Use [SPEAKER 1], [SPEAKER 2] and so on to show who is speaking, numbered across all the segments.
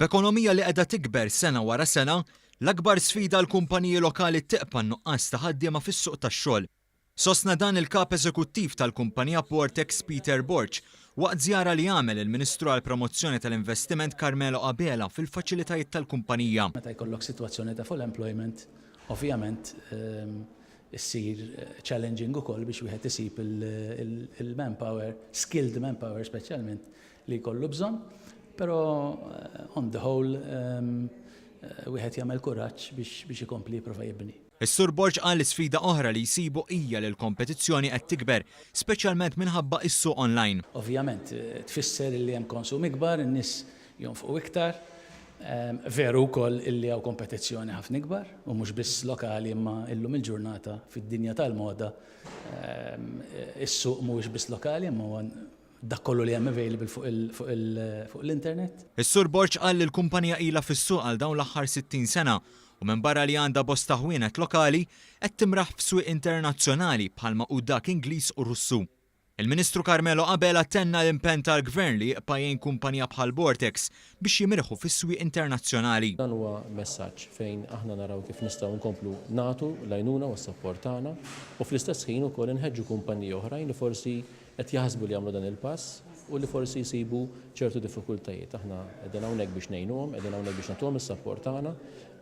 [SPEAKER 1] B'ekonomija li qiegħda tikber sena wara sena, l-akbar sfida għall-kumpaniji lokali tibqa' n-nuqqas ta' ħaddiema fis-suq tax-xogħol. Sostna dan il-Kap Eżekuttiv tal-kumpanija Portex Peter Borg waqt żjara li għamel il-Ministru għall-Promozzjoni tal-Investiment Carmelo Abela fil-faċilitajiet tal-kumpanija.
[SPEAKER 2] Meta jkollok sitwazzjoni ta' full employment, ovvjament issir challenging ukoll biex wieħed isib il-manpower, skilled manpower speċjalment li jkollu bżonn, però on the whole wieħed jagħmel kuraġġ biex ikompli jipprova jibni.
[SPEAKER 1] Is-Sur Borg qal li sfida oħra li jsibu hija li l-kompetizzjoni qed tikber, speċjalment minħabba s-suq online.
[SPEAKER 2] Ovvjament tfisser li hemm konsum ikbar, in-nies jonfqu iktar. Veru wkoll illi hawn kompetizzjoni ħafna ikbar u mhux biss lokali imma illum il-ġurnata fid-dinja tal-moda is-suq mhuwiex biss lokali imma huwa dak kollu li hemm available fuq l-internet.
[SPEAKER 1] Is-Sur Borg qal li l-kumpanija ilha fis-suq għal dawn l-aħħar 60 sena u minbarra li għandha bosta ħwienet lokali, qed timraħ f'swieq internazzjonali bħalma hu dak Ingliż u Russu. Il-Ministru Carmelo Abela tenna l-impenn tal-Gvern li jibqa' jgħin kumpanija bħal Bortex biex jimirħu fis-swieq internazzjonali.
[SPEAKER 3] Dan huwa messaġġ fejn aħna naraw kif nistgħu nkomplu nagħtu l-għajnuna u s-sapport tagħna u fl-istess ħin ukoll inħeġġu kumpaniji oħrajn li forsi qed jaħsbu li jagħmlu dan il-pass u li forsi jsibu ċertu diffikultajiet. Aħna qegħdin hawnhekk biex ngħinuhom, qegħdin hawnhekk biex nagħtuhom is-sapport tagħna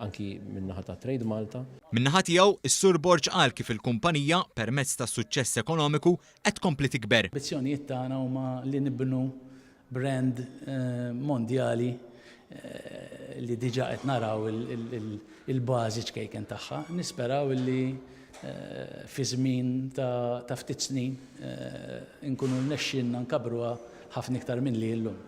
[SPEAKER 3] anki min-naħa ta' Trade Malta.
[SPEAKER 1] Min-naħa tiegħu, is-Sur Borg qal kif il-kumpanija, permezz tas-suċċess ekonomiku, qed tkompli tikber.
[SPEAKER 2] L-ambizzjonijiet tagħna huma li nibnu brand mondjali li diġà qed naraw il-bażi ċkejken tagħha. Nisperaw li fi żmien ta' ftit snin inkunu rnexxielna nkabbruha ħafna iktar minn li hi llum.